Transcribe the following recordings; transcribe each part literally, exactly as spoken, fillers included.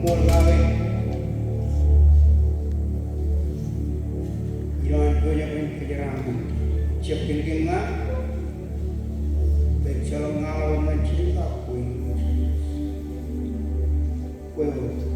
Ṃool kake. Ilo an pojak in kōjeraaṃṃan, jab kōn ke ña ejjeḷọk ña ḷọk ñan Jisōs ak kwe. Kwe, kwe.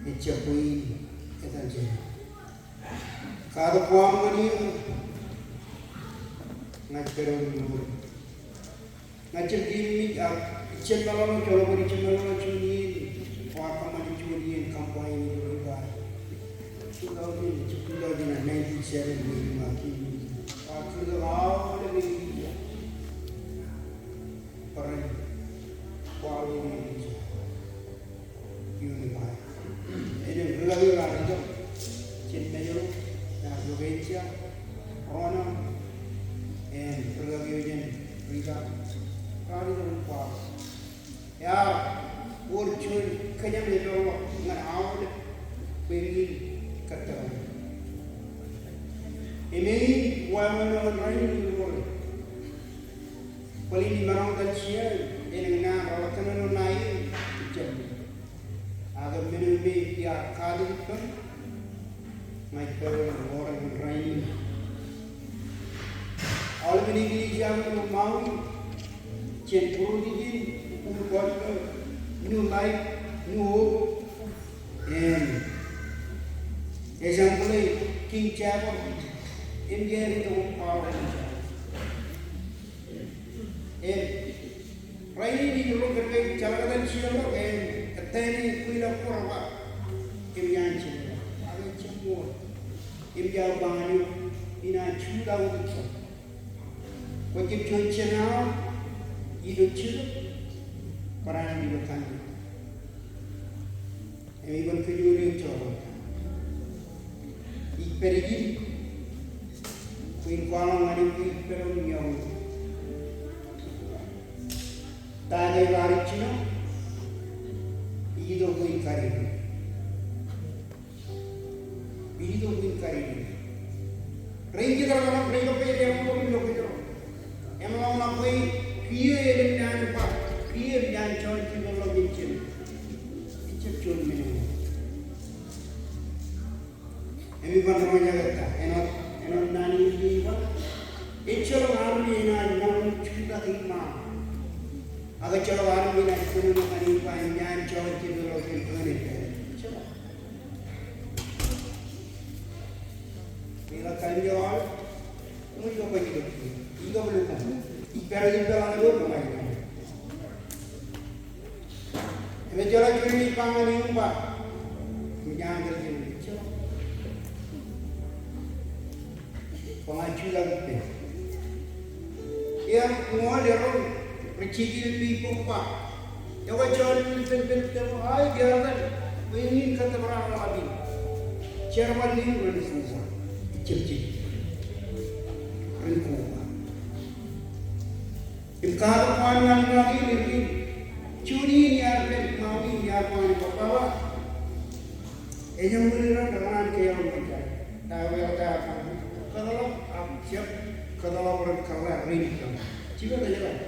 Ejjab bwe in etal jān eō. Katak ko aṃ ñan eō, ña ij pād ilo mour. Ña ijjab keememej ak ijjab meḷọkḷọk, joḷọk bwe ijjab meḷọkḷọk juon iien, kwaar kōṃṃane juon iien, kōṃṃane iien ilo ri ba. Two thousand, two thousand and nineteen, seven, iien eo keememej. Kwaar kūrtok aolep ri Elija. Barāinwōt kwaar ri Elija. Iuun eo ba, elōñ rūkaki raar itok jān Mājro, raar itok Asia, Rona, im rūkaki eo jān Rita, raar itok im kwaḷọk. Ear wōr juon kōjām epeḷḷọk ñan aolep bwe in kōttāik. Im eñin wāween eo ñan rainin in wōr. Bōlen imaroñ etal jān eō, elōñ naan reḷak kōnono ṇae in, ijjab. Ak men eo me iar katak ippān, ña ij pād ilo ḷoor in rainin. Aolepen eklejia eo Maui, jān Būrotijen, Full Gospel, New Life, New Hope, im Assembly, King Chapel, im jān itok im kwaḷọk. Im rainin in ro kōn ke jeḷā etal jeorḷọk im ettā ṇe kweilọk ko reba im iaan jeorḷọk. Ak ejjab ṃool. Im iar ba ñan eok, inaaj jutak wōt ippa. Kwōjjab juon jenaaj ilo jidik, barāinwōt ilo kanniōk. Im iban kōj eo ej joḷọk. Ij pād ijin bwe in kwaḷọk ñan eok bwe ij pād im iọkwe. Ta ke raar jino, ij itok bwe in karidik. Ij itok bwe in karidik. Rein jet rej kōṇaan, rej kōpejtok eṃṃan ilo kōjro. Eṃṃan ḷọk bwe kiiō elōñ naan eo ba, kiiō naan juon jipeḷḷọk jān Jemes. Ejjab juon men eo. Im iban roñjake ta, āinwōt, āinwōt naan in ej ba, ejjeḷọk armej enaaj maroñ jutak iṃaan. Ak ejjeḷọk armej enaaj kōnono ñan eok ba naan juon jipeḷḷọk jān Anij. Ejjeḷọk. Ilo kain eo aō, ṃool ilo kajjitōk, ilo kajjitōk. Ij pād ilo peḷaakin eo ṃōṇōṇō. Im ejjeḷọk juon ej ba ñan eō im ba, ña ij kar ijin. Bwe ña jutak ippān. Im ñoul erro rej jeje ilo pepo ba, ekwe jọọr ilo ippān, ippān, ippān, ej etal bwe in kōttōpar aō ḷap in. Jerbal in ren koba. Ejjab jeje. Ren koba. Im katak ko an ñan ḷap in, ej ba, juon iien iar pād Maui im iar ba ñan eok, Baba, ejjeḷọk ri raṇ rekōṇaan kōjeañ ṃōn jar. Ta eo eḷap ta eo, kōtḷọk ak jab kōtḷọk ren kōḷḷā ren ijjab. Jibwe kōjeañ.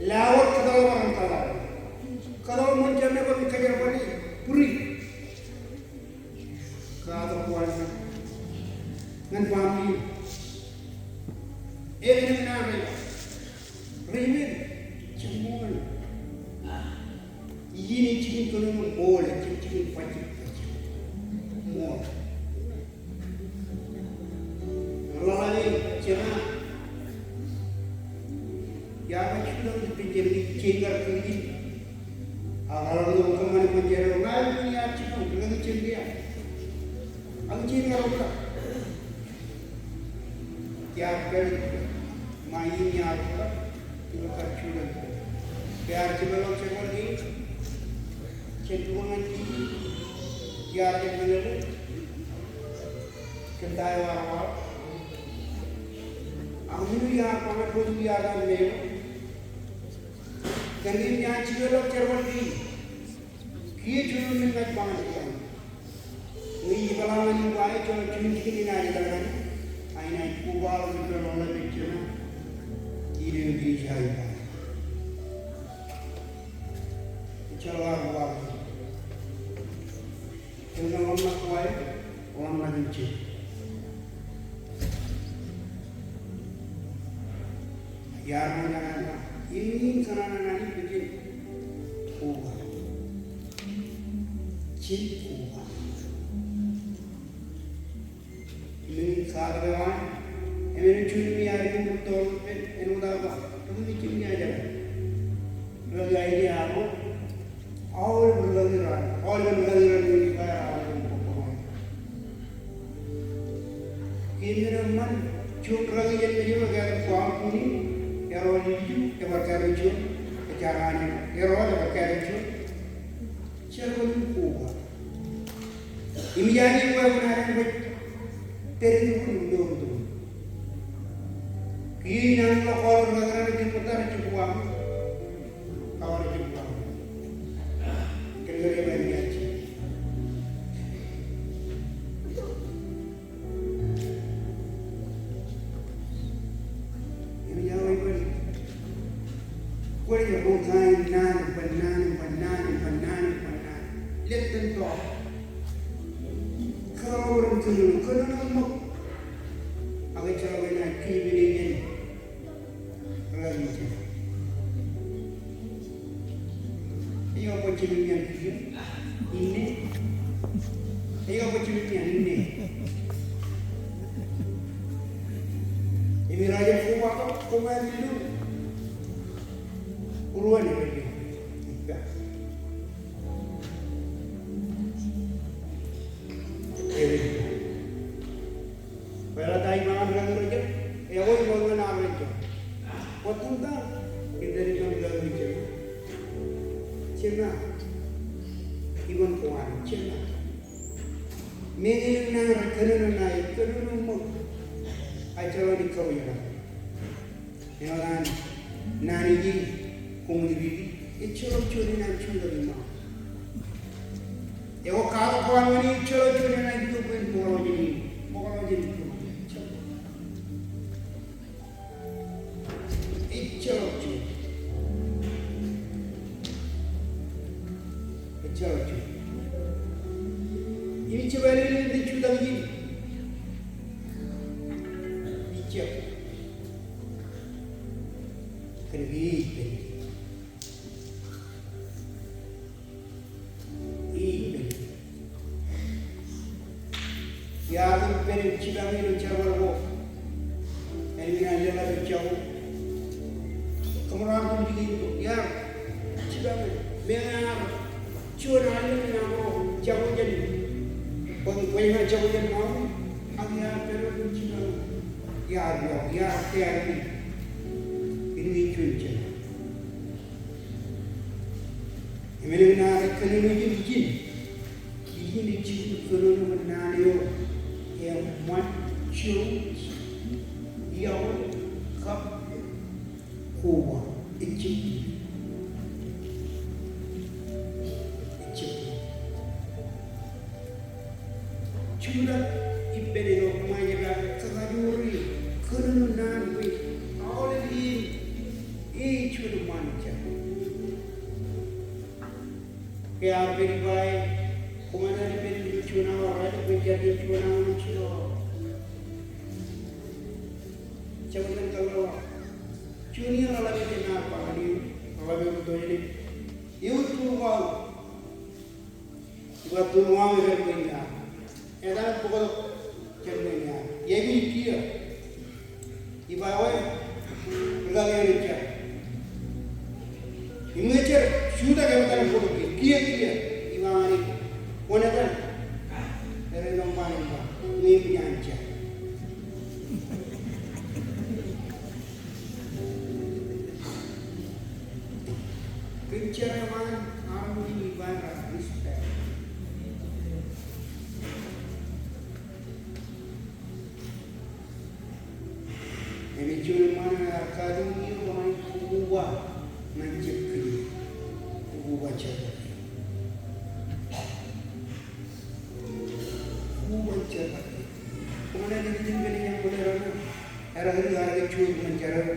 Lawōt kōtḷọk ren kōḷḷā. Kōtḷọk ṃōn jar ṇe bwe kwōn kōjerbale. Bōdi. Katak ko an ñan family. Elōñ naan rej ba, rej men, ejjab ṃool. Iien ej jikin kōnono ṃool, ejjab jikin bajjek. Ṃool. Ḷōḷḷap in, jenaaj. Iar ba jutak ippān jenaaj, jenaaj kar kūr in. Ak eḷaññe eo kōṃṃan ṃōn jar eo, ña ij iar jipañ, ri kaki jān lia. Ak jenaaj kar oktak. Iar pād, ṃae in iar oktak, ilo kar jutak. Ke ear jipeḷḷọk jerbal kein, jān dukuṃ ñan kein, iar jab meḷeḷe. Kōn ta eo ear waḷọk. Ak men eo iar ba ñan bōd eo iar ba ñan men eo. Kōn ke im iar jipeḷḷọk jerbal kein. Kiiō juon men ña ij ba ñan eok. Ñe ij peḷaakin ñan eok ba ejjeḷọk juon jikin enaaj etal ñan eō. Ak enaaj koba ḷọk im peḷḷọk ḷọk ijin. Ilo eklejia eo ij ba. Ejjeḷọk aō koba ḷọk. Im ñe ḷōmṇak ko aer, ḷōmṇak in jeiū. Iar ṇa ñan eok, im in kōṇaan ñan eok bwe jen koba. Jen koba. Im in katak eo an, emān juon im iar itok im tōl ippān, āinwōt aō ba, ri-kōmij jemjaaj aō. Ri-kaki aelōñ ro, aolep ri-kaki raṇ, aolep ri-kaki raṇ, ri-kaki aolep ri-kaki raṇ. Im eṃṃan, juon ri-kaki jān Mājro ekatak ko aṃ kuṇi, erro ilju, ebar katak juon, ejjañin, erro, ebar katak juon. Jerbal in koba. Im iar itok im wāween aer bwe pād iturin im mour iturin. Kiiō in an ḷọk aolep ri-kaki raṇ rej jab ṃōttad, rej jab koba. Kōn ke rej ba, im iar itok im kwōj ro kain naan, ban naan, ban naan, ban naan, ban naan. Less than twelve. Kōrā ro ren kōnono, kōnono ṃōk. Ak ejjeḷọk enaaj kile men in. Ri-kaki ijeṇ. Ej kab bajjek im iaan kiiō, inne. Ej kab bajjek im iaan, inne. Im rej koba, koba illu. Ruo ṇe, ippa. Bwe eḷap ta iṃaan ri-kaki ro jet, ewi ṃōk ñan ad rej jet. Bōtab ta, ij jar ippān ri-kaki ro jet. Jema, iban ko an, jema. Meñe enaaj kōnono ṇae, kōnono ṃōk. Ejjeḷọk ij kōṃṃan. Āinwōt an naan in, koṃwin riiti, ejjeḷọk juon enaaj jutak iṃaan. Eo katak ko an ñan e, ejjeḷọk juon enaaj itok bwe en bōkḷọk jān e, bōkḷọk jān e. Ejjeḷọk juon. Ejjeḷọk juon. Im ij jab ālele ilo jutak in. Ij jab. Kōn ke e ippān. E ippān. Iar ippān jipañ ilo jerbal ko. Āinwōt an leḷọk jako. Kōṃro an kōn jikin ko. Iar jipañ. Meñe ear juon alen in an ro jako jān. Bwe, bwe ear jako jān ṃaṃ. Ak iar pād ilo jipañ. Iar, iar, iar, iar. Āinwōt juon jān. Im enaaj kōnono ijin, ijin. Ijin ej jino kōnono naan eo eṃṃan, jouj, iaḷ, kab koba, ejjab. Ejjab. Jutak ippān eo, ṃae ej ba, kōkajoor e, kōnono naan bwe aolep in, e juon ṃanit jar. Ke ear pād ippān, koṃ enaaj pād ilo juon awa, raelep bwe jar jān juon awa, juon awa. Jab kōn kōḷḷā. Juon iien eḷap jān ad ba ñan eō, eḷap eo tok jān e. Eō tulkwaḷ. Iba tulkwaḷ eo jān ṃwiin iaan. Etan bōktok jān ṃwiin iaan. Iepān kiiō. Iba wōt, ri-kaki eo ej jar. Im ñe ej jar, jutak etan bōktok kiiō, kiiō, kiiō. Iba ñan e, kwōn etan. Eren eo ṃaan in ba, ñe eṃōj an jar. Kōn jar eo an, armej in iba respect. Im ej juon ṃaan eo ear katakin eō bwe en koba ñan jab kile. Koba jar. Koba jar. Koṃ enaaj kile ijin kōn ej jab kile raṇ. Ear kile, ear kile juon ñan jar eo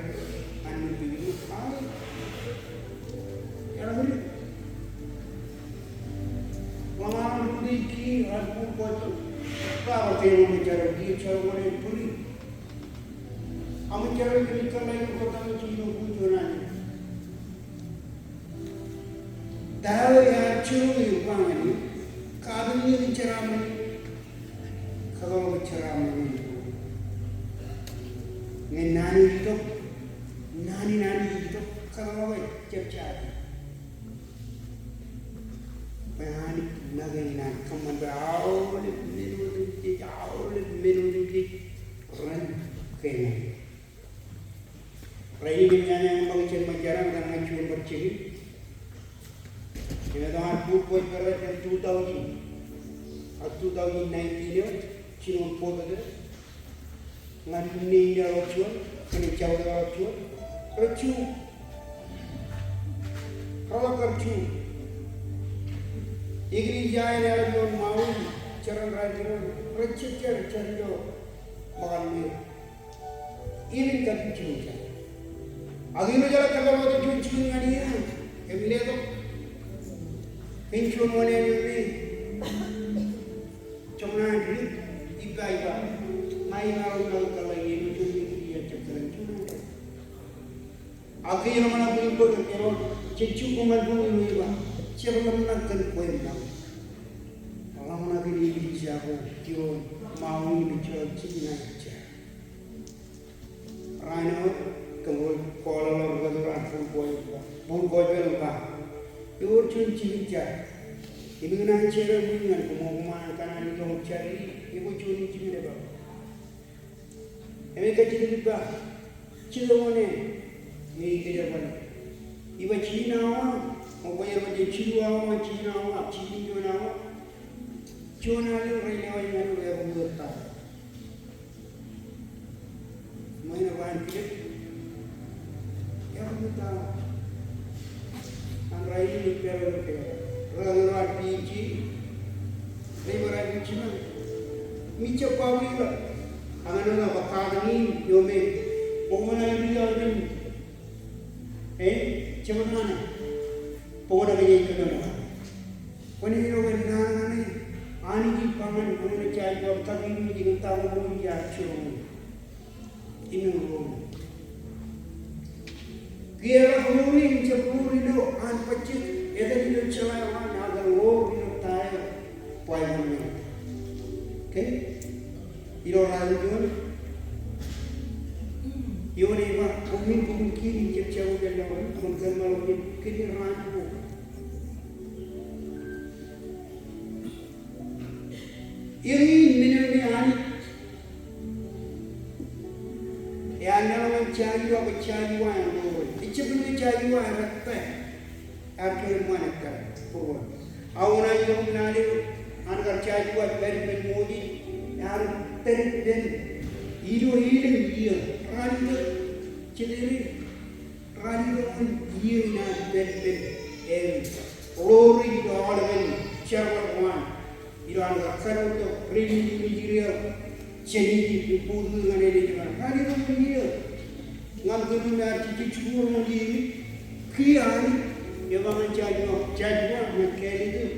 an men pipin. Ear, ear kile. Ḷōṃaro, bōktok kiiō, ear bōk bōktok. Bar kile ñan jar eo, kiiō jar eo ej bōri. Aṃ jar eo ej kōṇaan ilo bōktok eo, kiiō ej bōk juon alen. Ta eo ear jino eo ba ñan e, Katak eo ej jeraaṃṃan, kōtḷọk ej jeraaṃṃan. Ñe naan eo ej itok, naan in Anij ej itok, kōtḷọk ej jab jaje. Bwe Anij make naan kōṃṃan bwe aolep men otemjej, aolep men otemjej ren keememej. Rainin im ñan eṃṃakūt jān ṃōn jeraṃ, etan ña juon bar jikin. Im etan ad būruod bar jān two thousand, ak two thousand nineteen eo, jinoin bōktok. Ñan nein eḷap juon, kōn jabdewōt eḷap juon. Rej juon. Reḷak kar juon. Eklejia in eḷap ioon Maui, jeran raar jiroñ, rej jejjer, rej jejjer ilo ṃōkan ṃweo. Im in kajjitōk jikin jar. Ak ilo jeḷā kōpeḷḷọk juon jikin ñan eō, im letok kōn juon wōṇāān eo me joñan an dik, ippa, ippa, ṃae eo aō ṃakūt kōḷḷā ie, ilo juon eo ij jab kōḷḷā juon an dik. Ak ke eo ṃōṇōṇō bwe in bōk eo, jej jukkuṃ ñan bwe in ilo ippa, jab ḷōmṇak kōn kwe im ḷañ. Ḷōmṇak in eklejia ko ioon Maui im ejjeḷọk jikin eo ij jar. Raan eo, kōmro kōḷḷā ḷọk ri-kōttar an būruod, būruod eo im ba, ewōr juon jikin jar. Im ikōṇaan jeḷā ṃwiin ñan koṃ, koṃ an kōṇaan itok im jar ie, ekwe juon in jikin ej ba. Im ej kajjitōk ippa, jitō wōṇāān, ñe ikōjerbale. Ippa jikin awa, ṃokta eo ej jilu awa, jikin awa, jikin juon awa. Juon alen rej lewōj ñan eok, eḷap ṃōttan. Ṃae eo an Philip. Eḷap ṃōttan. An rainin ippa eo rej lewōj. Rej lewōj an Fiji. Rej lewōj an Fiji ṃōk. Im ij jab ba bwe ilo. Ak ñan eo ej ba katak in eo me. Bwe kwōnaaj ri aō ren. E, jab ṇa ṇe. Bwe kwōnaaj ri aō ren. Kwōnaaj ri aō ren ṇa ṇe. Anij ej ba ñan, ñan Joshua, kaki ṃōj, kōn ta ko Moses ear jiroñ im eḷoor. Kiiō eḷap ḷoor in, jab ḷoor ilo an bajjek, etan ilo jeḷā eo an, ak eḷoor ilo ta eo Baibōḷ ej ba. Okay? Ilo raan juon. Ioon ej ba, koṃwin, koṃwin kiin im jab jako jān laḷ in, koṃwin kōmeḷeḷe kōn raan ko. Eñin men eo me Anij ear leḷọk ñan Joshua bwe Joshua en ḷoor. Ejjab bwe Joshua ear ettā. Ear kōṃṃan ettā. Bwe kwōn. Ak kwōnaaj itok im lale eo an kar Joshua pād ippān Moses. Ear pād ippān ilo elōñ iiō. Ralitōk. Jete ri. Ralitōk ñan iiō in an pād ippān ewi. Ḷoor ilo aolepen jerbal ko an. Ilo an kar kōttok ri-Israel jān Ijip im bōktok ñan eṇ ej ba. Ralitōk ñan iiō. Ñan kōn me ear jejjet jikuuḷ ñan iiō in. Kiiō Anij ej ba ñan Joshua, Joshua ñan kāālōt eo.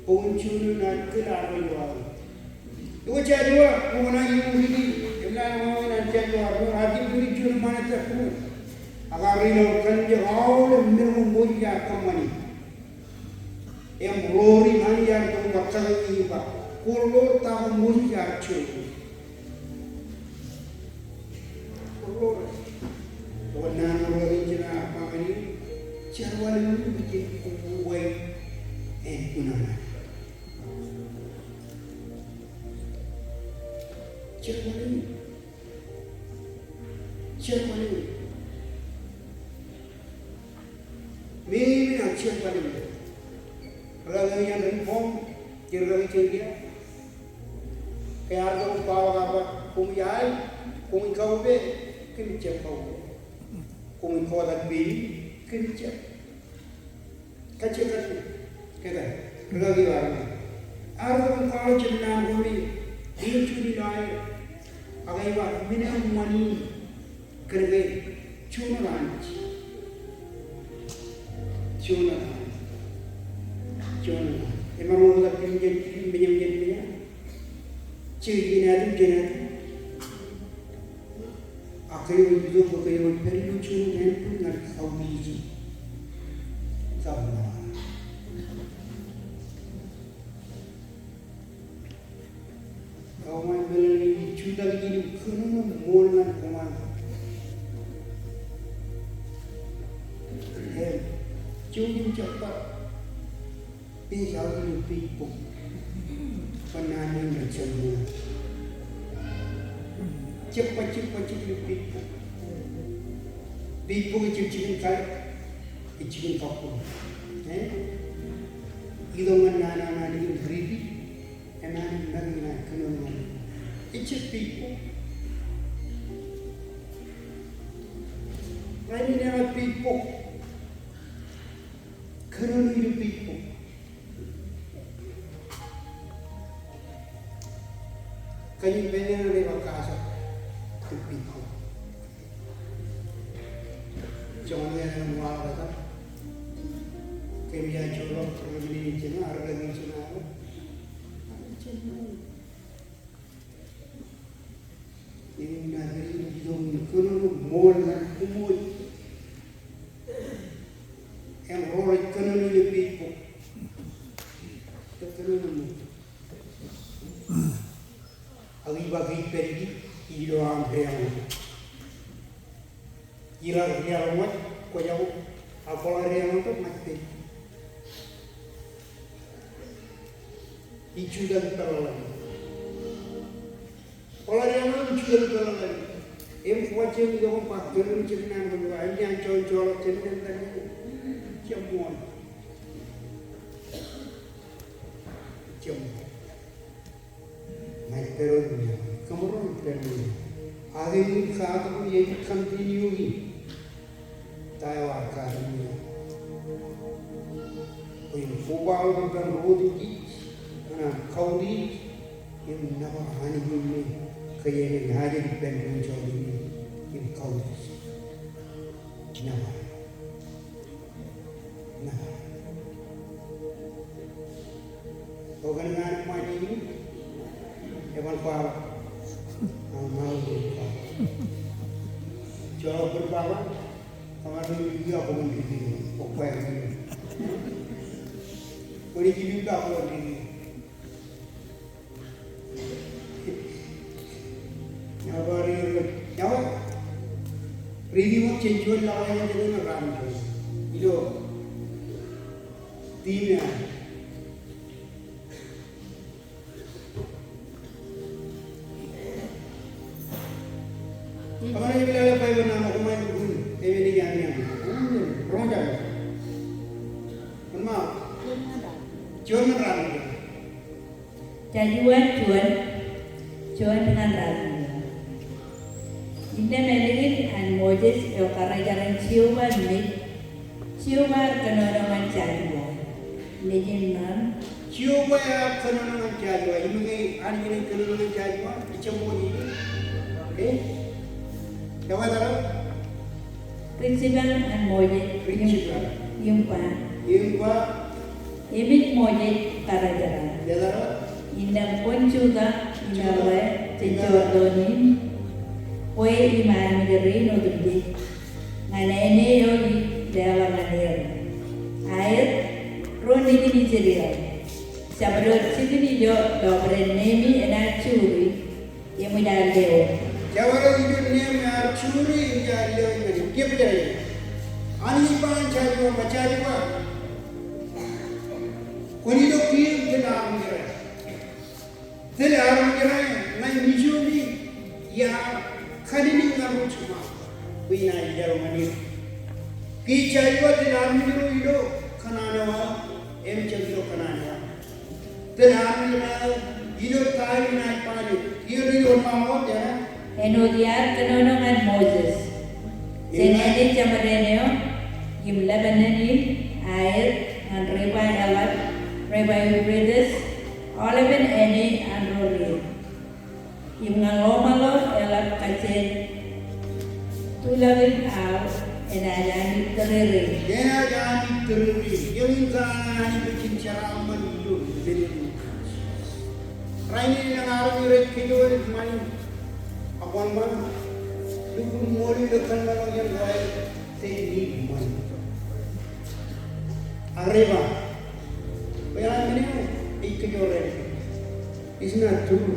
Bwe kwōn juon eo enaaj kōl ad ilo aō. Ekwe Joshua, kwōnaaj ri-ri, im lale eo an Joshua, ak ri-ri juon ṃanit eo. Ak ear ri-ri kōn jet aolep men ko Moses ear kōṃṃani. Im ḷoor in Anij ear itok im ba, kōtḷọk im ba, kwōn ḷoor ta ko Moses ear jiroñ. Kwōn ḷoor. Kwōn naan eo rej ba ñan eok, jerbal in ej uwaik āinwōt naan. Jerbal in. Jerbal in. Meñe eñin ak jerbal in. Ri-kaki eo an Reformed, ri-kaki Jeilia. Ke ear itok im ba, ba, ba, koṃij al, koṃij kaubwe, kōmij jab kaubwe. Koṃij kotak pein, kōmij jab. Kajjitōk, kajjitōk. Kōtḷọk, ri-kaki eo armej. Ear itok im kwaḷọk jān naan ko me, ej juon ilo aer. Ak ej ba, men eo eṃṃan in. Kōnke, juon eo an. Juon eo an. Juon eo an. Emaroñ ḷotak kōn jet kiiō, mejaṃ jān mejaṃ. Jej iien etaṃ, jān etaṃ. Ak ke eo ej itok bwe ke eo ej pād ilo juon eo āinwōt ñan kautiej. Kautiej. Kōnono ṃool ñan koṃ. Im, jouj im jab bar page out ilo Facebook bwe naan in rej jab ṃool. Jab bajjek, bajjek ilo Facebook. Facebook ej jikin kalōk, ej jikin kakkure. Eh? Itok ñan naan eo an Anij im riiti. Im Anij make ñan kōnono ñan e. Ejjab Facebook. Rainin eḷap Facebook. Kōnono ilo Facebook. Kōn in pād ñan ej ba katak ilo Facebook. Joñan ñan ṃool eo aō. Kōmij joḷọk ilo ṃwiin in jeṇe, armej in jeṇe aō. Im ij ba kōnono ṃool ñan koṃ. Im ro rej kōnono ilo Facebook. Kōnono ṃool. Ak ij ba ke ij pād ilo aṃ deañ. Ilo deañ eo, kwōj jako, ak kwō ḷak deañ eo tok, ṃae pād. Ij jutak ippān ḷaḷḷap in. Kwō ḷak deañ eo, ij jutak ippān ḷaḷḷap in. Im kwōj jab itok im ba kōnono jikin naan ko, im ij ba jen joḷọk jān naan ko. Jab ṃool. Jab ṃool. Ṃae pād eo, kōmro ṃae pād eo. Ak im katak eo ej continue in ta eo ear continue. Bwe in kobaḷọk ippān rot in jej, ñan kautiej, im nōbar Anij in me kōjeañ in ajri ippān ujjolọk in im kautiej. Nōbar. Nōbar. Bwe kōn ñan ṃae in, eban kwaḷọk. Aṃ aō eban kwaḷọk. Joḷọk bōd baba, kōmij ri ri, ak bōd ri ri, bōd ri ri. Bōd ri ri, ak bōd ri ri. Ña bar ri ri, ña bar ri ri wōt jān juon laḷ eo ej ilo raan in. Ilo theme eo. Kōmij lale Baibōḷ ṇe ṃōk ṃae in, kōmij lale ñan ña. Roñjake. Kōn ṃae. Juon ñan raan in. Joshua juon, juon ñan raan in. Innām ālikin an Moses eo karijeran Jeova mej, Jeova ear kōnono ñan Joshua. Nejin ṇe. Jeova ear kōnono ñan Joshua. Im ke Anij ej kōnono ñan Joshua? Ejjab ṃool. Okay? Jeova ear Ri jipañ an Moses. Ri jipañ. Im ba. Im ba. Emej Moses karijeran. Leḷọk. Innām kwōn jutak im eḷḷā jān Jordan in, kwe im armej rein otemjej, ñan āne eo ij leḷọk ñan er. Aer, ro nejin Israel, jabdewōt jikin ijo lọpiden neemi enaaj juri, eṃōj ad lewōj. Jabdewōt ijo neem ear juri im ear lewōj ñan e. Kōpijak. Anij ej ba ñan Joshua, ba Joshua, kwōn itok kiiō im tōl armej ro. Tōl armej ro ñan ijo me iar kalilik ñan ro jiṃa bwe inaaj lewōj ñan er. Ke Joshua tōl armej ro ilo kōṇaan eo aō, im jab ilo kōṇaan eo aō. Tōl armej ro ilo ta eo inaaj ba ñan er. Kiiō ri wōnṃaanḷọk eṇ. Āinwōt iar kōnono ñan Moses. Jān āne jeṃaden eo, im Lebanon in, aer, ñan riba eḷap, riba Euphrates, aolepen āne an ro ri. Im ñan ḷōṃaro eḷap kajjien tuḷọkin aḷ enaaj ami tōrerein. Enaaj ami tōrerein. Eñin kōṇaan an Anij bwe jen jeraaṃṃan ilo men in. Rainin elōñ armej rej kōjro rej ṃani. Ak wōnṃaan, lukkuun ṃool ilo kōnṃaanḷọk iien ro rej, they need money. Ak rej ba, bwe eḷaññe men eo ej kōjro rej. It's not true.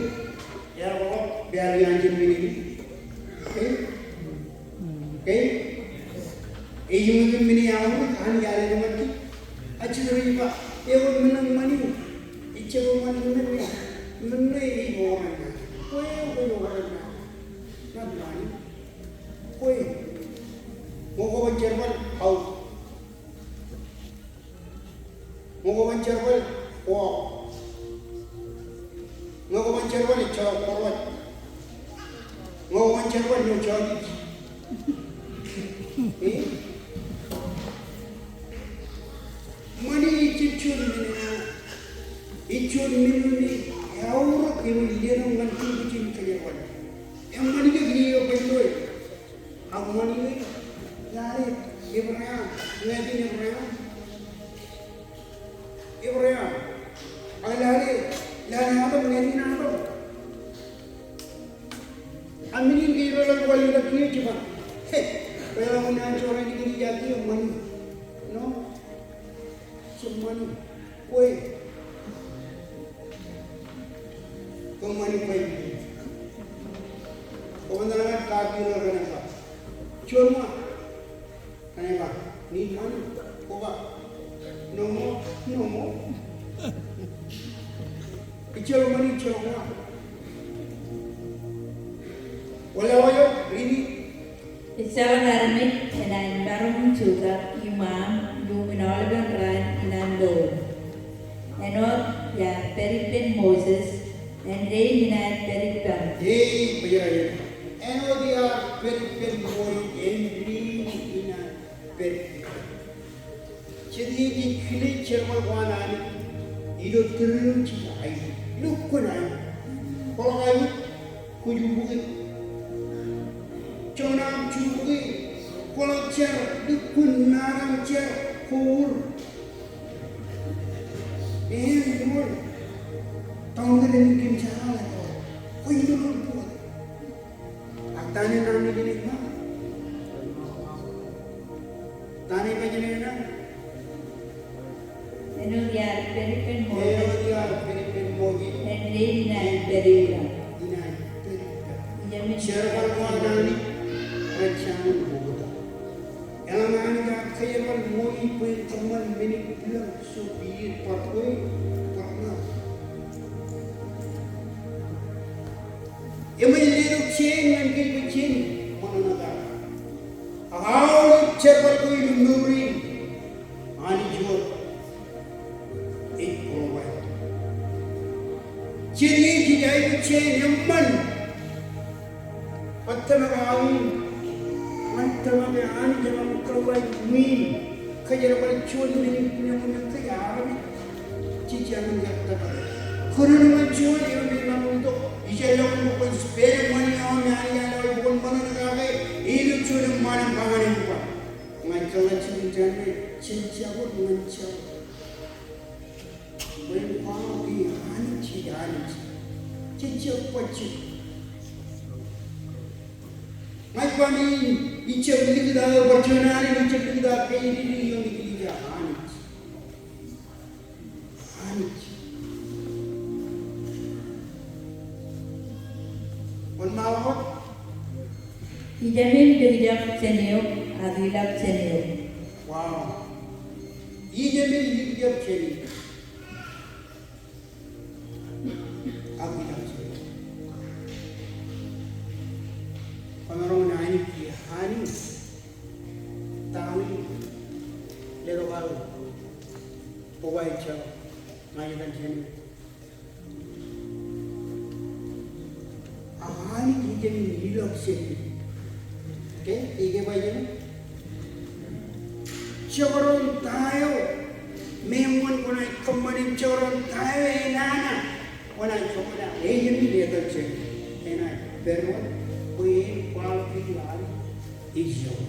Ear kwaḷọk pād iaan jān men in. Okay? Okay? Ej iṃōn men in aorōk an iaan eo ṃōttan. Ajjitōk rej ba, ewōr men in ṃani. Ejjab ṃani men in. Men in ej ioran. Kwe, kwe ioran. Not ṃani. Kwe. Ñe kwōban jerbal, aorōk. Ñe kwōban jerbal, ko. Ñe kwōban jerbal, ejjeḷọk kōrọọj. Ñe kwōban jerbal, ñe jọjij. Eh? Ṃani ejjab juon men eo. Ej juon men eo me eaorōk im letok ñan kōj kōjerbal. Eṃṃan ijoko ilo Baibōḷ. Ak ṃani eo, lale Ebream, ñāāt in Ebream. Ebream. Ak lale, lale Adam, ñāāt in Adam. Ak men in ke ilo ḷọk ḷọk kiiō ej ba, he, bwe eḷaññe an jorrāān in kiiō ej ba ṃani. No. Jab ṃani. Kwe. Kwe ṃani kwe. Kwōban ḷọk kaki eo kōn ba, juon ṃani. Kōn ba, ni ṃani. Kwō ba, no more, no more. Ejjeḷọk ṃani, ejjeḷọk ṃani. Wōn ḷọk eo, read it. Ejjeḷọk armej enaaj maroñ in jukak iṃaan iuṃwin aolepen raan in an mour. Āinwōt iar pād ippān Moses, āindein inaaj pād ippaṃ. Ei, bwe ej, āinwōt iar pād ippān Moses, āindein inaaj pād ippaṃ. Jet iien jej kile jerbal ko an Anij ilo tōre eo jej aikuj, lukkuun aikuj. Kwōḷak aikuj, kwōj ubukwe. Joñan aṃ jubukwe, kwōḷak jar, lukkuun maroñ jar, kwō ur. Im ṃool, tọmkōt eṇ kōm jeḷā ḷọk, kwōj ilo ṃool. Ak ta ṇe ṇa ṇe kōn ṃaan? Ta ṇe ṃaan kōn ṃaan? Āinwōt iar pād ippān Moses. Āinwōt iar pād ippān Moses. Āindein inaaj pād ippaṃ. Inaaj pād ippaṃ. Ijeṃ in. Jerbal ko an Anij rej jañin oktak. Eḷaññe Anij ear kōjerbal Moses bwe en kōṃṃan men in pilọk, so be it, bar kwe, bar ṇa. Eṃōj letok jān ñan kōj bwe jen ṃōṇōṇō kake. Ak aolep jerbal ko ilo mour in, Anij wōt ej provide. Jen ej ej aikuj jān eṃṃan. Bwe tōmak aṃ in, bwe tōmak Anij eṃṃan kōḷḷā in ṃwiin. Kōjerbal juon men in kōnono kōj armej. Jej jañin kōttak. Kōnono ṃōn juon eo me ṃōṇōṇō tok. Ij jañin ḷọk ṃōṇōṇō kake. Ilo juon eṃṃaan im ba ñan eok ba, ña ij kōḷḷā jikin jān ṇe, jen jabdewōt ñan jabdewōt. Bwe en kwaḷọk ke Anij ej Anij. Jej jab bajjek. Ña ij ba ij jab likūt aō bar juon Anij, ij jab likūt aō pād ilo ioon ijellọkjeṇ Anij. Anij. Wōnṃaanḷọk wōt? Ijeṃ in likjab jān eok, ak ilọk jān eok. Wow. Ijeṃ in likjab jān eok. Ak ilọk jān eok. Kwōmaroñ in Anij, Anij. Ta eo letok aō bōk aō ejjeḷọk ñan etan jān eok. Ak Anij ijeṃ in ilọk jān eok. Okay, ikōṇaan ba ijeṃ. Jekdọọn ta eo me eṃṃan kwōnaaj kōṃṃan im jekdọọn ta eo enana. Kwōnaaj kōṃṃane ejāmin etal jān enaaj pād wōt bwe en kwaḷọk kōj an ijjab.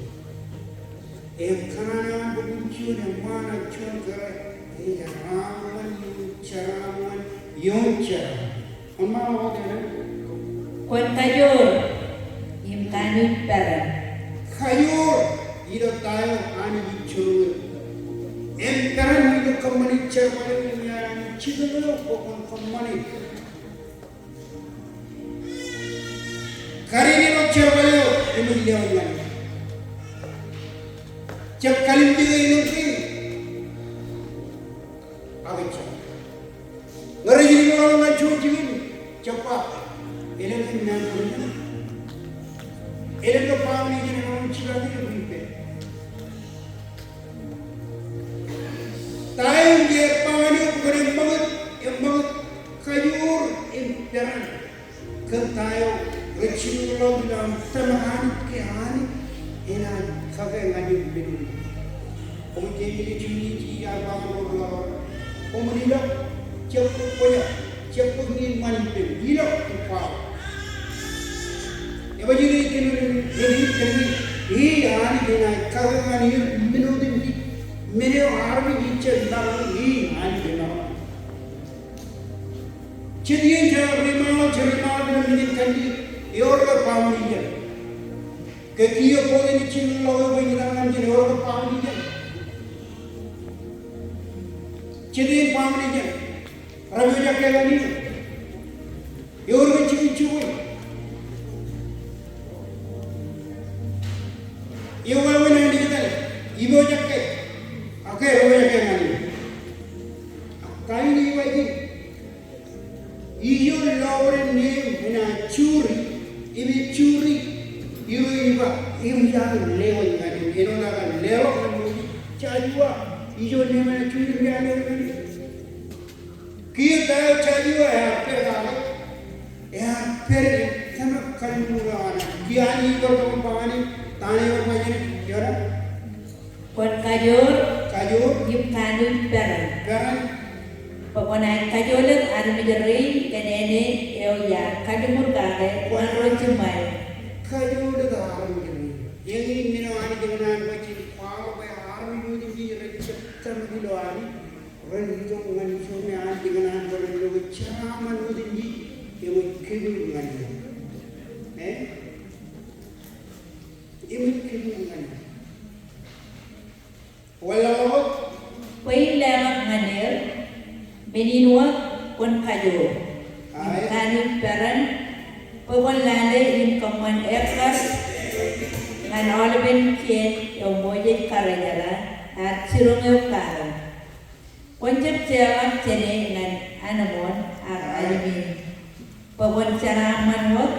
Ekōṇaan bwe kwōn juon eṃṃaan ak juon kōrā, ej jeraaṃṃan ioon jeraaṃṃan ioon jeraaṃṃan. Wōnṃaanḷọk wōt eṇ. Kwōn kajoor im kanooj peran. Kajoor ilo ta eo Anij ej jiroñ eok. Im peran ilo kōṃṃane jerbal eo im Anij ej jiroñ eok bwe kwōn kōṃṃane. Kariin eo jerbal eo im lewōj ñan eok. Jab kalimjeke elōñ kein. Ak ejjab. Ñe rej lelọk ñan juon jikin, jab ba, elōñ kein naan bwidej. Elōñ ke ba ñan ijin, elōñ jibadej eo ippān. Ta eo ej ba ñan eok bwe kwōn eṃṃakūt, eṃṃakūt kajoor im peran. Kōn ta eo rej jilkinḷọk ilo aṃ tōmak Anij ke Anij enaaj kake ñan eok men otemjej. Koṃij keememej juon iien ij ba ñan ro ro. Koṃwin ilọk, jab bōk bōjrak, jab bōk ñiin ṃan ippān, ilọk im kwaḷọk. Ej ba ijin ej kōnono ren ij kōnono, ij Anij enaaj kake ñan eok men otemjej. Men eo armej ejjab maroñ, ij Anij emaroñ. Jet iien jenaaj ri ṃaanḷọk, jenaaj ri ṃaanḷọk ilo men in kanniōk, ewōr ke ba ñan ijin. Ke kiiō bōlen ijin ḷọk eo bwe ij itok ñan ijin, ewōr ke ba ñan ijin. Jet iien ba ñan ijin, repojak ke ñan eō. Ewōr ke jikin jibwe. Ewōr ke wāween an etal, ipojak ke. Ak ke repojak ke ñan eō. Ak kain eo ej ba ijin. Ijo lọpiden neeṃ enaaj juri, im ej juri, irooj ej ba, eṃōj aō lewōj ñan eō, āinwōt aō leḷọk ñan Moses, Joshua, ijo neeṃ enaaj juri, im ear lewōj ñan eō. Kiiō ta eo Joshua ear pād kake, ear pād im tōmak kalliṃur eo an Anij. Kiiō Anij ej bar tōmak ba ñan e, ta ṇe ej bar ba ñan e, ewōr Kwōn kajoor. Kajoor. Im kanooj peran. Peran. Bwe kwōnaaj kajoor armej rein kōn āne eo iar kalliṃur kake ñan ro jiṃṃae. Kajoor armej rein. Eñin men eo Anij ekōṇaan bwe jen kwaḷọk bwe armej otemjej rej jab tōmak ilo Anij, ren itok ñan ijo me Anij ekōṇaan bwe ren lo ke jeraaṃṃan otemjej, eṃōj kōpooj ñan eō. Eh? Eṃōj kōpooj ñan eō. Wōnlaḷḷọk wōt. Bwe in leḷọk ñan eō, men in wōt kwōn kajoor. Im kanooj peran, bwe kwōn lale im kōṃṃan ekkas ñan aolepen kien eo Moses karijerā, ear jiroñ eok kake. Kwōn jab jeḷā jāne ñan anmooṇ ak anemeiṃ. Bwe kwōn jeraaṃṃan wōt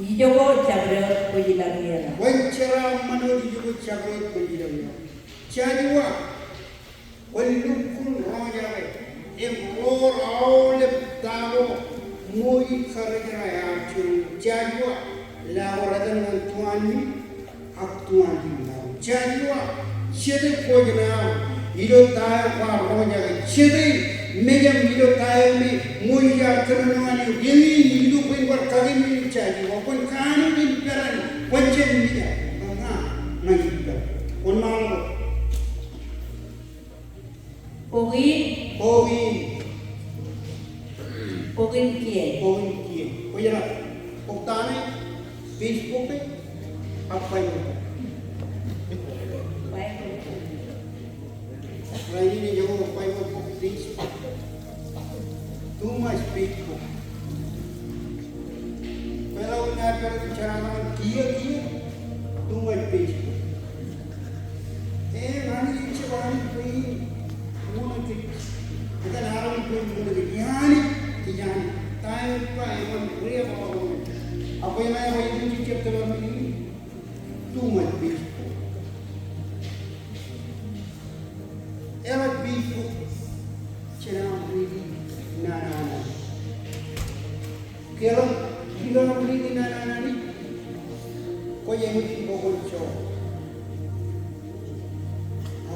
ijoko jabdewōt kwōj ilọk ñan eō. Kwōn jeraaṃṃan wōt ijoko jabdewōt kwōj ilọk ñan eō. Joshua, kwōn lukkuun roñjake im rool aolep ta ko Moses karijerā ear jiroñ. Joshua, lale ro etan ñan tuanmi. Ak tuantin ḷọk. Joshua, jete bōjrak eo ilo ta eo kwaar roñjake, jete mejaṃ ilo ta eo me Moses ear kōnono ñan eok, eñin ilo bwe in bar kakememej Joshua, kwōn kanooj im peran, kwōn jen mejaṃ, ña, ña ij pād. Wōnṃaanḷọk. Bok in. Bok in. Bok in kien. Bok in kien. Kwōjeḷā. Bok ta ṇe? Facebook e? Ak Baibōḷ bok? Baibōḷ bok. Rainin ej jab bok Baibōḷ bok, Facebook. Too much Facebook. Kwōjeḷā wōn ad pād ilo jerbal eo, kiiō, kiiō. Too much Facebook. Eñin Anij ej jab Anij bwe in ṃoṇe kōj. Etan Anij bwe in ṃoṇe kōj. Eñin Anij ej Anij. Ta eo ej ba eṃṃan riab aolep. Ak bwe eṃṃan eo ej jab tōmak men in. Too much Facebook. Eḷap Facebook. Jenaaj riiti naan an Anij. Ke eḷap, ke eḷap riiti naan an Anij, kwōj aikuj in bwe kwōn joḷọk.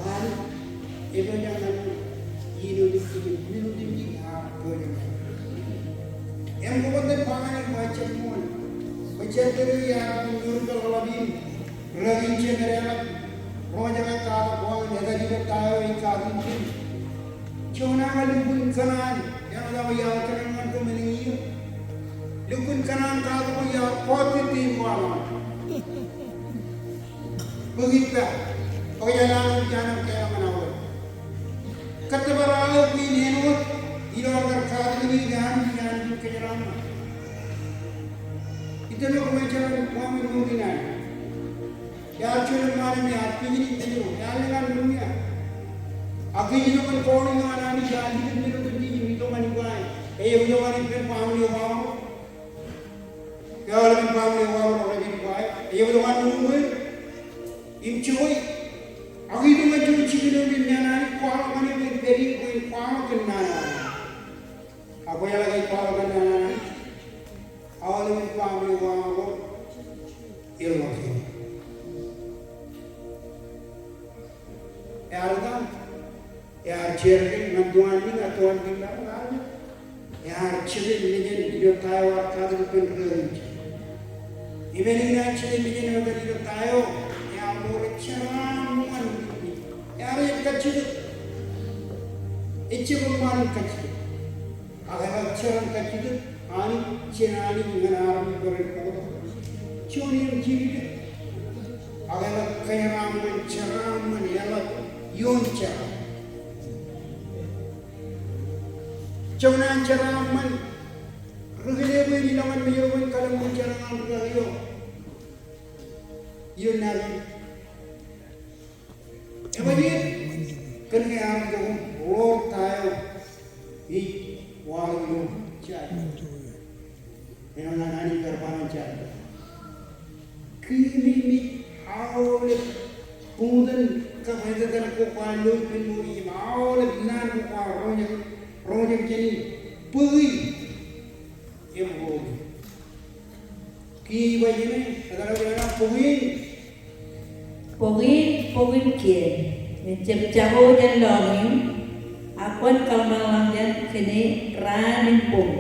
Anij ej pojak ñan eō, iien otemjej, iien otemjej ear pojak ñan eō. Im kōṃṃan ba ñan e, ba ejjab ṃool. Bwe jet eo iar kōn mour eḷap in, rej kōn jemed eḷap, ro jekar katak ko an, etal ilo ta eo ej katak in. Jona ña lukkuun kōṇaan, eḷap eo iar kōṇaan ñan kōm elōñ iiō. Lukkuun kōṇaan katak ko iar kọọte tein ko aḷ. Bōk ippa, bwe ejjeḷọk an kōṇaan kōm aolep. Kōttōpar aō bwe en āinwōt ilo ad kar katakin Anij, Anij kōjeraaṃṃan. Itok ilo kōmjeḷā ṃaan in ṃool in an. Ear juon ṃaan in ear pijin in tōl eo, ear lōñ an ṃool in an. Ak ej itok ñan calling eo an Anij, ear likūt men otemjej im itok ñan ippa eo. Ej itok ñan ippān family eo aṃ. Eḷap an family eo aṃ rej ippān ippa eo. Ej itok ñan ṃool in an. Im joñoul, ak itok ñan juon jikin eo im naan an Anij, kwaḷọk ñan e bwe en pād ie bwe en kwaḷọk kōn naan an Anij. Ak bwe eḷak ej kwaḷọk kōn naan an Anij, aolep in family eo aṃ ko eḷap. Ear etaṃ, ear jerbal ñan tuanliñ, ak tuanliñ eo ear jete mejān ilo ta eo ear katakin ippān ri-Anij. Im elōñ an jete mejān eo etal ilo ta eo, ear ṃool jeraaṃṃan. Ear jab kajjitōk. Ejjab ṃaan in kajjitōk. Ak eḷak jeraaṃṃan kajjitōk, Anij, jān Anij ñan armej ko rej bōktok. Juon im jiljilimjuon. Ak eḷak kōjeraaṃṃan, jeraaṃṃan, eḷak ioon jeraaṃṃan. Jona an jeraaṃṃan, ri-kile bwe en ilọk ñan mejān eo bwe en kalōk ṃōn jeraaṃṃan ri-kile eo. Ioon naan in. Eṃōj, kōn ke ear itok im ḷoor ta eo ej waḷọk ilo jar. Āinwōt an Anij kar ba ñan jar. Keememej aolep buñtōn kab etetal ko kwaar lo ippān ṃool in, aolep naan ko kwaar roñjake, roñjake jāne, bōki im ḷoori. Kiiō ej ba jāne, etal eo ej ba, bōk in. Bōk in, bōk in kien, im jab jako jān lọñiōṃ, ak kwōn kōḷmānḷọkjeṇ kōn e raan im boñ.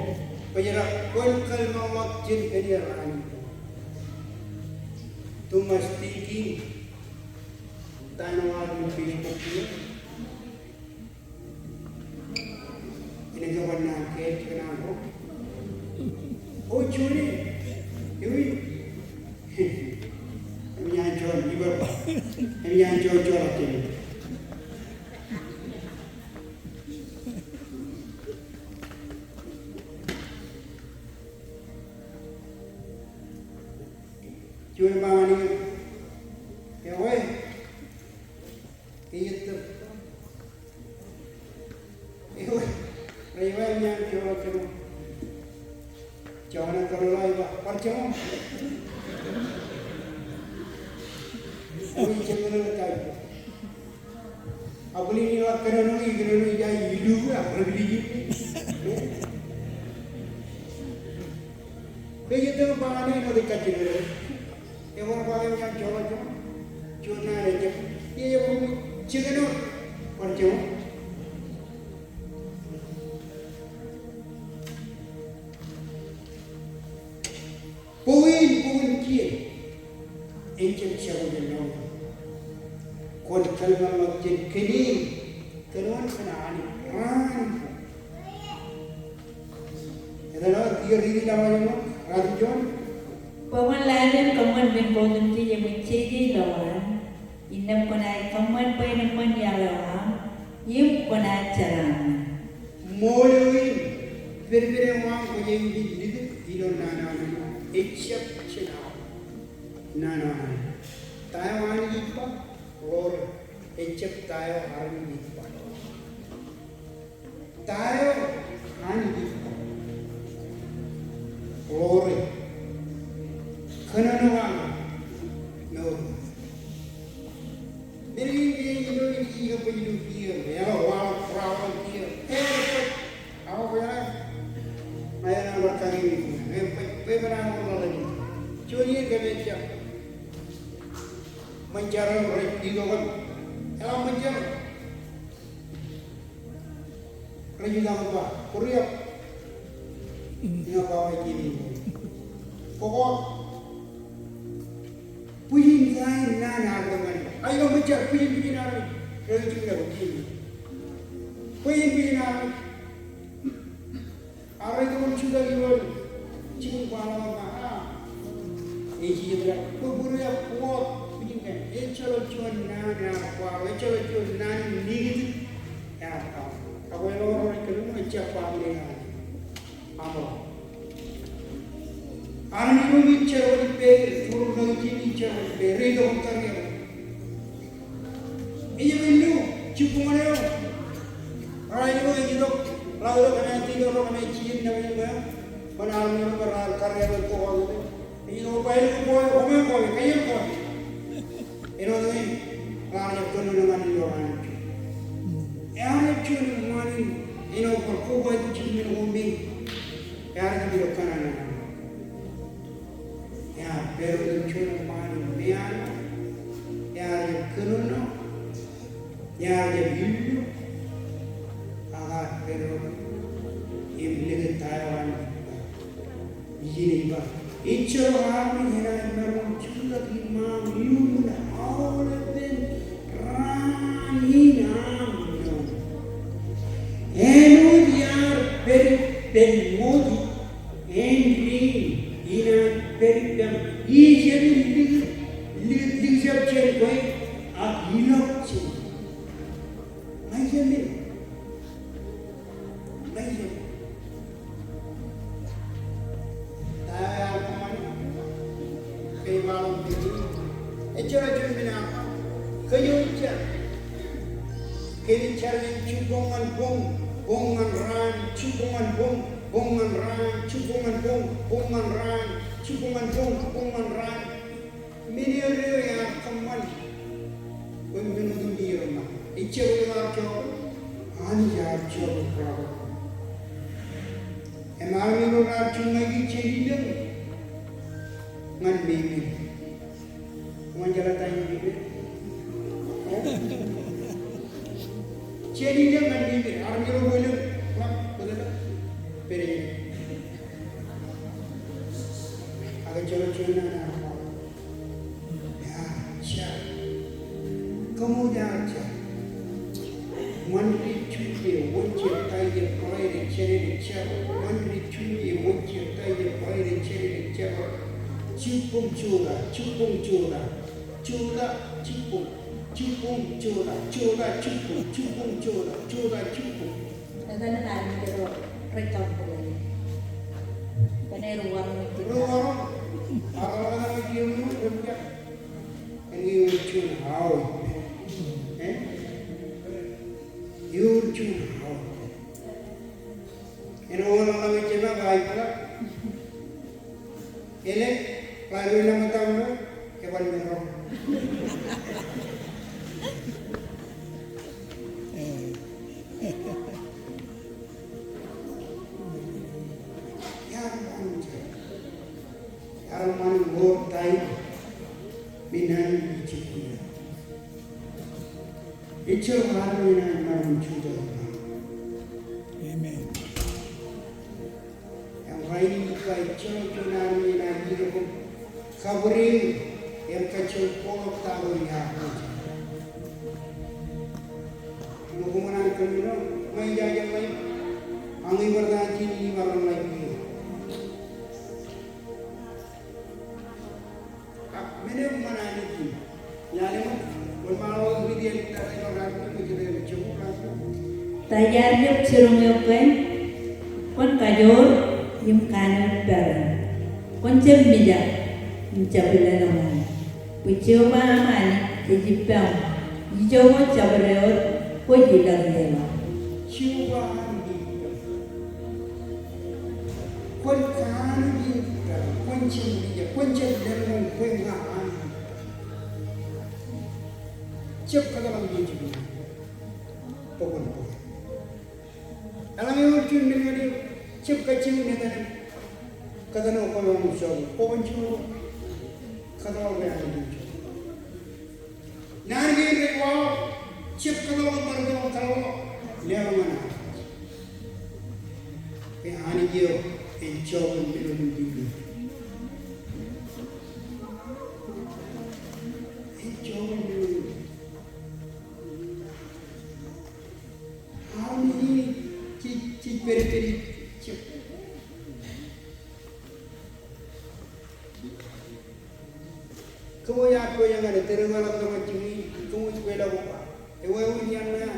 Bwe ej ba, kwōn kōḷmānḷọkjeṇ kōn e raan im boñ. Too much thinking. Ta eo ear ilo Facebook eo. Inaaj kōṃṃan naan ke, kōn an ro. O, juon e. Ewi. Ewi an juon, ibar ba. Ewi an juon, juon, oke. Juon e ba ñan eō. Ewi. Ej itok. Ewi, rej ba ewi an joḷọk jiṃor. Joñan kōḷḷā ej ba, bar jiṃor. Ewi, jiṃor eo ej kajjitōk. Ak bōlen in ḷak kōnono, ikōnono ijai ilu ak rej likūt. Ej itok im ba ñan e āinwōt ej kajjitōk. Ebar ba ewi an joḷọk jiṃor. Juon naan ejjab. Ej ba, jikin eo. Bar jiṃor. Bōk in, bōk in kien. Ejjab jako jān lọñiōṃ. Kwōn kōḷmānḷọkjeṇ kōn e, kōn wōn? Kōn Anij. Raan im boñ. Etal eo, iiō ri-laḷ eo ṃōk, raan im juon. Bwe kwōn lale im kōṃṃan men ko otemjej eṃōj jeje ilowaan, innām kwōnaaj kōṃṃan bwe en eṃṃan iaḷ eo aṃ, im kwōnaaj jeraaṃṃan. Ṃool eo in, pedped eo aṃ kwōj aikuj in likūt ilo naan eo an Anij, ejjab jān aō. Naan eo an Anij. Ta eo Anij ej ba, ḷoore, ejjab ta eo armej ej ba. Ta eo Anij ej ba. Ḷoore. Kōnono aṃ mour. Men in ke ilo ij kab ilo kiiō, eḷap waḷọk problem kiiō. Eḷap, ak bwe eo, ij bar kaki in, bwe, bwe, bwe bar ḷōḷḷap in. Juon iien kōmij jab ṃōn jar eo rej itok im. Eḷap ṃōn jar eo. Rej itok im ba, hurry up. Ij ba bwe ij kōṃṃan. Bwe kwō bwijin kain naan ear kōṃṃane. Ak ilo ṃōj jar bwijin bwijin armej. Rej jino bwijin. Bwijin bwijin armej. Ak rej itok im jutak ilo jikin kwaḷọk eo, a, ej itok, bwe bōro eo kwō bwijin kain. Ejjeḷọk juon naan ear kwaḷọk, ejjeḷọk juon naan in nikitik ear kwaḷọk. Ak kwō ḷọk ro rej kōnono, ejjab kwaḷọk naan. Aṃro. Armej ro ej jerbal ippāer, ro ro rej ippāer, rej itok im kariab. Ej jab illu, jibboñōn eo. Raelōñ eo ej itok, ḷak itok kōn aer tōl ro kōn aer jijet naan eo. Kōn armej ro raar kariab tok. Ej itok bwe ālikin koṃ, koṃ, koṃ, kōṃṃan koṃ. Āinwōt eo, raar jab kōnono ñan ilo raan in. Ear jab juon ṃaan in, āinwōt bar kobaik jikin men ko me. Ear jab ilo kōṇaan. Ear pād wōt im juon ṃaan in meanō. Ear jab kōnono. Ear jab illu. Ak ear pād wōt im likūt ta eo an. Ijin ej ba, ejjeḷọk armej enaaj maroñ jutak iṃaaṃ iuṃwin aolepen raan in aṃ noon. Āinwōt iar pād ippān Moses, āindein inaaj pād ippaṃ. Ij jab likūt, likūt, likjab jān kwe, ak ilọk jān kwe. Ṃae jān men. Ṃae jān men. Ta eo ear kōṃṃane? Ke ej ba ḷọk men in. Ejjeḷọk juon men ear ba. Kōj jar. Kōj jar jān jibboñ ñan boñ, boñ ñan raan, jibboñ ñan boñ, boñ ñan raan, jibboñ ñan boñ, boñ ñan raan, jibboñ ñan boñ, boñ ñan raan. Men eo ear kōṃṃan. Bwe men otemjej rej ba. Ejjab ear jọkwe. Anij ear jọkwe. Im armej ro raar juṃae jān ilōñ ñan meñe. Eṃṃan jeḷā ta in meñe. Jān ilōñ ñan meñe. Armej ro rej ilōñ. Ḷak, bōtōl. Pere. Ak ejjeḷọk juon naan ear ba. Ear jar. Kōṃṃool ear jar. Monday, Tuesday, Wednesday, Thursday, Friday, Saturday, Sabbath. Monday, Tuesday, Wednesday, Thursday, Friday, Saturday, Sabbath. Jibboñ jota, jibboñ jota. Jota, jibboñ. Jibboñ jota, jota, jibboñ. Jibboñ jota, jota, jibboñ. Etan armej ro rej tọọr bōlen. Bōlen ro warmej. Ro warmej. Armej ro rej tọọr bōlen. Āinwōt juon aō. Eh? Ewōr juon aō. Āinwōt ḷaḷ eo ej jema ba ej ba. Elōñ, ḷaḷ eo ej jema ba ej ba. Eban men ro. Ear ṃan in ṃool taim. Meñe naan in ej jibboñ. Ejjeḷọk armej enaaj maroñ jutak. Amen. Im rainin ij ba ejjeḷọk juon armej enaaj itok im kabwidej im kajjioñ bōkḷọk ta ko iar. Ṃokta ṃōk an kōn ṇe, ṃae jaje ṃae. Añi bar ta ijin ij bar ḷōmṇak ie. Ak men eo eṃṃan Anij in. Ta eo iar jab jiroñ eok kōn, kwōn kajoor im kanooj peran. Kwōn jab mijak im jab lōḷḷọk. Bwe Jeova aṃ Anij ej ippaṃ, ijo ko jabdewōt kwōj ilọk ie ḷọk. Jeova Anij ippaṃ. Kwōn kanooj im peran, kwōn jab mijak, kwōn jab lōḷḷọk, kwōn ña Anij. Jab kōtḷọk ijin. Bwe kwōn bōk. Eḷaññe ewōr juon men eo ej jab kajjioñ etan, kōtḷọk bwe Anij ej jab, bwe kwōn jab kōtḷọk bwe Anij ej jab. Naan kein rej waḷọk, jab kōtḷọk bar juon kōtḷọk, leḷọk ñan Anij. Bwe Anij eo Ej joñan men otemjej. Ej joñan men otemjej. Armej in jej, jej pedped ijin. Kōmij aikuj ñan e, tōre eo eḷap tōmak jikin, kōmij kweilọk ba, ewāween iaan ṇe.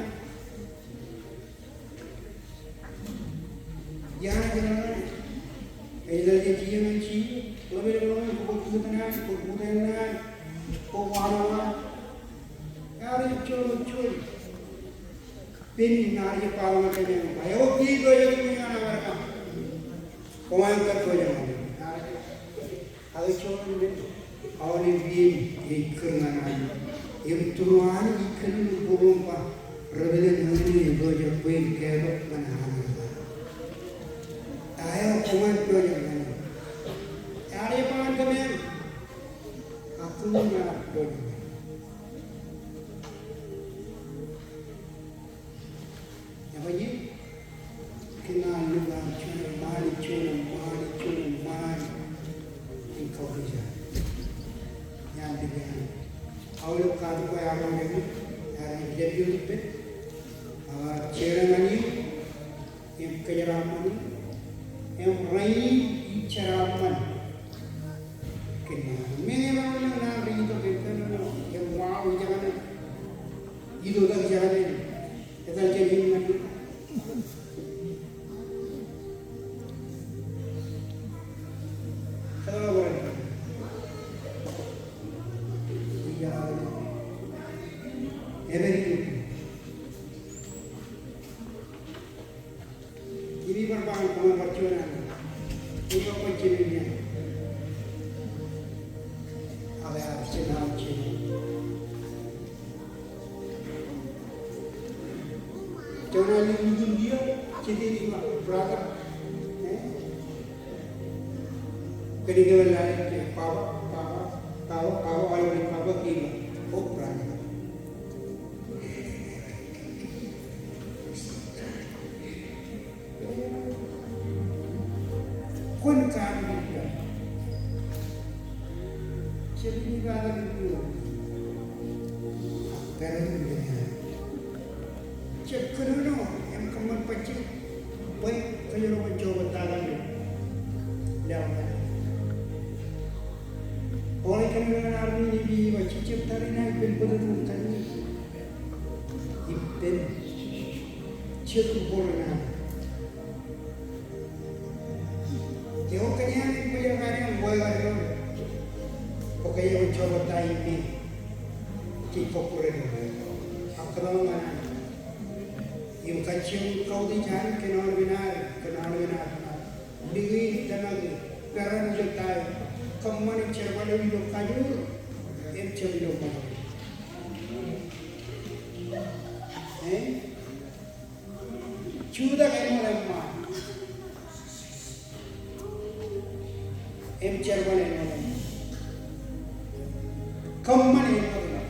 Iaan ṇe kōṇaan. Ej etal jej iien an Jisōs, ḷōmṇak ḷōmṇak, kwōj kutōñak, kwōj kutōñak, kwōj wānōñak. Ear ej juon, juon. Pen in ear ej ba ḷọk ñan kōm, eo kiiō eo ej iien an Amerika. Kōṃṃan kar kōjeañ. Ak ej juon men, aolep iien ej kūr ñan Anij. Im tūruon Anij ej kōnono bōktok im ba, ri-pād in eo ej pojak bwe in ketok ñan Anij. Ak eo kōṃṃan pojak ñan e. Ear ej ba ñan kōm, ak kōm ear pojak. Ebaje, kōn an lukkuun juon, ṃaan juon, ṃaan juon, ṃaan in kautiej. Ñan lukkuun. Aolep katak ko ear ro, ear ej lep ioon ippān. Ak jeran ñan eō, im kōjeraaṃṃan eō, im rainin ij jeraaṃṃan. Kōn an, meñe ear ro ñan an ri itok im kōnono, im waḷọk ijeṇe. Ilo tak jekane, etal jān in ñan in. Kōtḷọk bwe ren. Ij jab ej. Ebar ilo. Im ij bar ba ñan kōṃṃan bar juon an. Ij ba bar juon an. Ak ear jen an jen. Juon an lukkuun iiō, jet in ij ba, brother. Eh? Kōn ke ear lale, baba, baba, baba, baba, aolep baba ke ij ba, oh, brother. Kwōn kaaṃ ilo. Jab ilo kaaṃ ilo. Peran ilo. Jab kōnono im kōṃṃan bajjek bwe kōjro bar jokwe ta ilo. Lewōj. Paul ej kōnono ñan armej in Epesus ej ba, jejjab tariṇae ippān bōtōktōkin. Ippān. Jab kōnono. Eo kōjeañ in bōjrak ñan e, bwe kōjeañ in jokwe ta ilo me jej kọkkure. Ak kōtḷọk ñan e. Im kajjioñ kautiej an kōn aolepen ad, kōn aolepen ad. Likūt im tōmak, peran ilo ta eo. Kōṃṃan im jerbal eo ilo kajoor. Im jab ilo ṃōk. Eh? Jutak eṃṃan eṃṃan. Im jerbal eṃṃan eṃṃan. Kōṃṃan eṃṃan eṃṃan.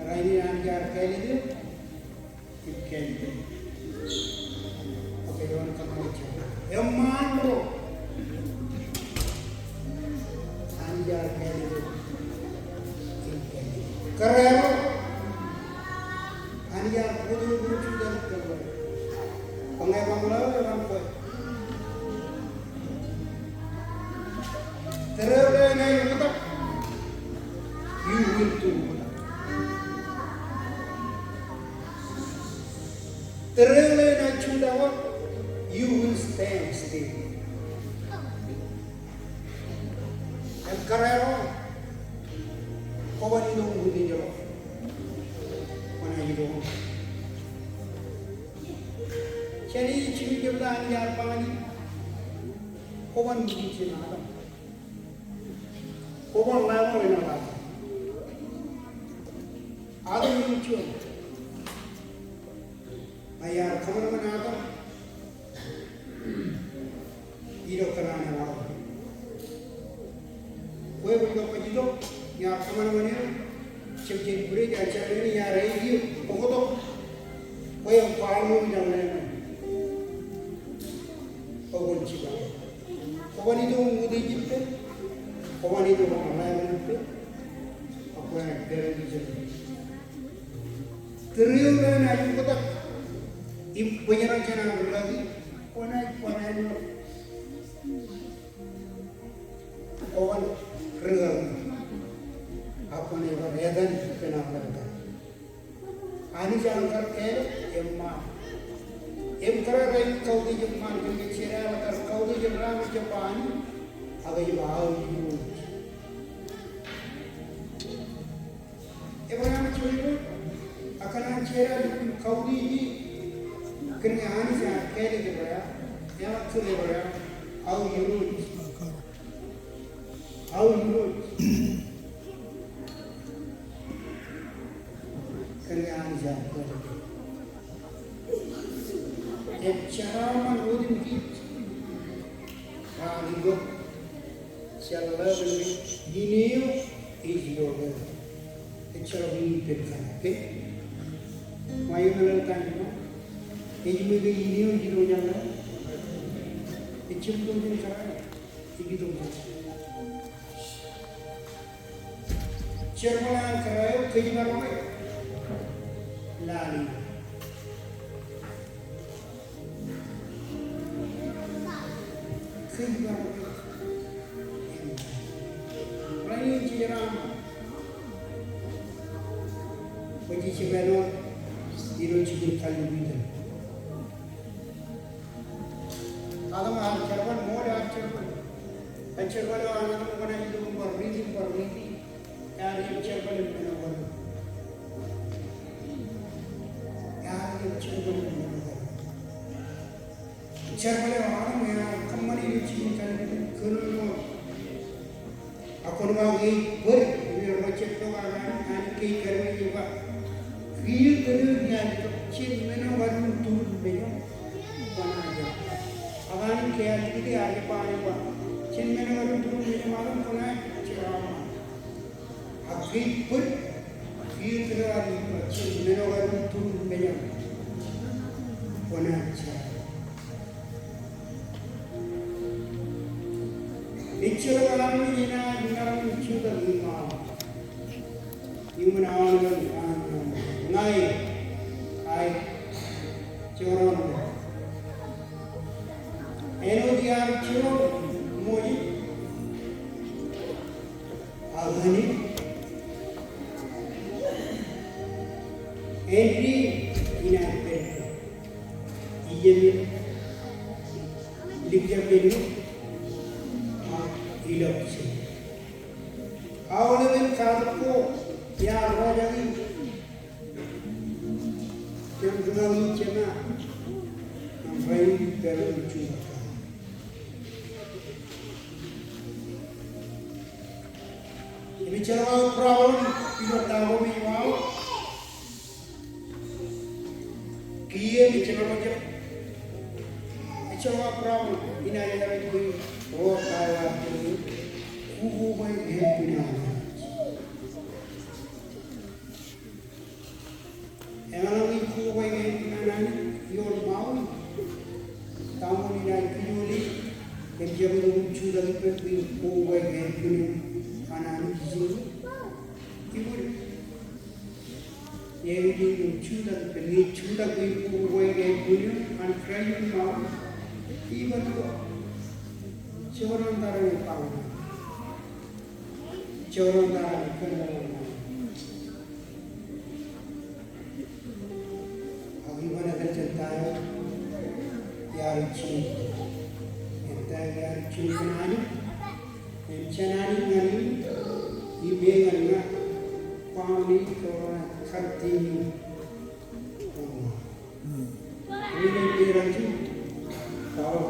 Rainin Anij ear kāālōt eok. Im kāālōt eok. Okay, eo an kōṃṃan eo. Eṃṃan ro. Anij ear kāālōt eok. Kōrā ro. Anij ear kōto ro jutak kōrā. Bwe ñe ebaṃ ḷeo, ebaṃ kwe. Tōre eo ṇe ej oktak, you will do oktak. Tōre eo ṇe ej jutak wōt, you will stand still. Im kōrā ro, kwōban itok im utiej ḷọk. Kwōnaaj itok. Jān ej jimjuon jebta Anij ear ba ñan e, kwōban utiej jān Adam. Kwōban ḷaḷ eo enaaj ḷak. Adam eo juon. Ñe iar kōṃanṃan Adam ilo kōṇaan eo aṃ. Kwe kwōj kab itok, iar kōṃanṃan eō, jab jen būrōj, ak jab jen iar ej iiō, bōktok. Bwe en kwaḷọk ñan lemon. Kwōn jipañ. Kwōn itok im utiej ippān. Kwōn itok im lemon ippān. Ak kwōnaaj pād ilo ijeṇ. Tūriaḷ eo enaaj oktak im bōjrak jān an rūkaki, kwōnaaj bar āinwōt. Kwōn rūkaki. Ak kwōnaaj bar etan ippān an rūkaki. Anij ear kar kāālōt eṃṃaan. Im kōrā rej kautiej eṃṃaan kōn ke jeḷā eḷap kar kautiej im raar jab ba Anij, ak ej ba aō Irooj. Ebream ej jab ilo, ak kōn an jeḷā ilo kautiej e, kōn ke Anij ear kāālōt Ebream, eḷap kōn Ebream, aō Irooj. Aō Irooj. Kōn ke Anij ear kāālōt. Im jeraaṃṃan otemjej raar itok. Jeḷā kōn ke in eo ej itok. Ejjeḷọk in ippān kōṇaan, ke? Ṃae eo meḷeḷe ta in eo. Ej ṃōj ke in eo ej itok jān ḷeo. Ej jab itok jān kōrā eo. Ej itok jān Jerbal eo an kōrā eo kōjparok e lale. Kōjparok e. Rainin jej raṃṃan bwe jej jab āinwōt ilo jikin kallikitan. Aolep aō jerbal, ṃool aō jerbal. Ej jerbal eo an aolep kwōnaaj itok im bar riiti, bar riiti. Ear jab jerbal im men eo bar. Ear jab jerbal im men eo bar. Jerbal eo an aolep ear kōṃṃani ilo jikin kallikitan kōnono. Ak kwōn ba ke ej bōd, ilo ro jab tok an Anij, Anij ke ej kōrā ej ba, kiiō tōre eo iar itok, jān men eo kwaar turur mejaṃ, kwōnaaj. Ak Anij ke ear likūt, ear jab ba, Anij ba, jān men eo kwaar turur mejaṃ, ak kwōnaaj jeraaṃṃan. Ak ke ej bōd, kiiō tōre eo an, jān men eo kwaar turur mejaṃ, kwōnaaj jeraaṃṃan. Ejjeḷọk armej enaaj maroñ in jutak iṃaan. Iuṃwin aolep an ña ij joñan. Āinwōt iar joñan Moses ak Aaron, āindein inaaj pād ijeṃ in likjab men in ak ilọk jān. Aolepen katak ko iar roñjake jān rūkaki jema ñan rainin pād ilo jutak. Im ejjeḷọk aō problem ilo ta ko me ej waḷọk. Kiiō im ejjeḷọk, ejjeḷọk aō problem inaaj etal bwe ro ta eo ear tōre, kukobwe ānbwinniō. Eñḷọk in kukobwe ānbwinniō an Anij ioon Maui. Ta ṃool inaaj kōjole im jab itok im jutak ippān bwe in kukobwe ānbwinniō an Anij ijin? Ippān. Ewi ej jutak ippān, ej jutak bwe in kukobwe ānbwinniō an Kraist ioon Maui? Ippān ko. Jekdọọn ta eo epañ. Jekdọọn ta eo epañ. Ak iban etal jān ta eo iar ij jijet. Im ta eo iar ij jijet kōn Anij. Im jān Anij ñan eō, im eō ñan ña, ba eo ej kōrā continue. Im ej peran juon, ta eo,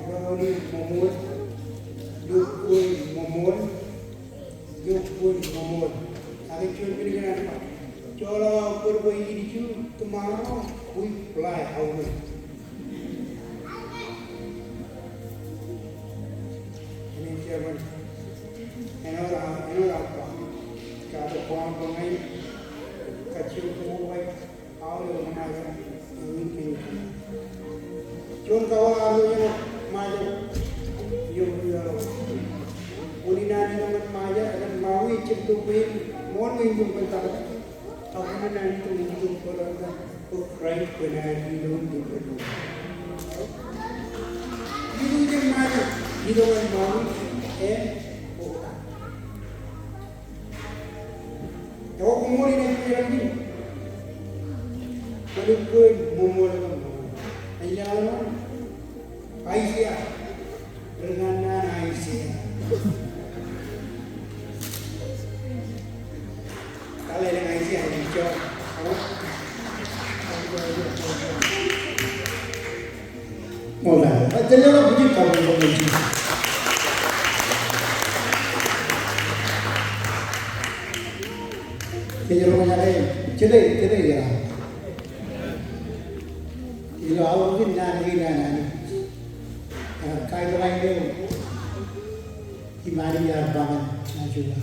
ṃōṃool, ṃōṃool, ṃōṃool, ṃōṃool. Ak ej juon men kein an ba, joḷọk aō bōd bwe in ju tomorrow, we fly away. Āinwōt aō, āinwōt aō ba, katak ko an bwe ña in kajjioñ kukobwe aolep eo ṃōṃae. Juon kawōḷ armej eo Ṃajeḷ. Eo, eo. Wōn in an itok ñan Ṃajeḷ, ñan Maui, jab itok bwe in ṃool bwe in itok bwe in tōpar. Ak wōn in an itok, itok bwe in tōpar bwe Kraist bwe en aer ilo in itok bwe in tōpar. Itok jān Ṃajeḷ, itok ñan Maui, en, oktak. Ekwe koṃṃool in ej itok jān in. Kwōn ṃoṃool ḷọk. Ej lewōj ḷọk Aiseia. Ri kanaan Aiseia. Kōḷḷā ḷọk Aiseia, ej ijo. Ṃool. Ej lewōj ḷọk bwijin kabuñ ḷọk Jisōs. Kōjro ṃōjale, jete, jete eo. Ilo aorōkin naan kein an Anij. Ear kaitōk aer ilo iṃaan in ear ba ñan Josua.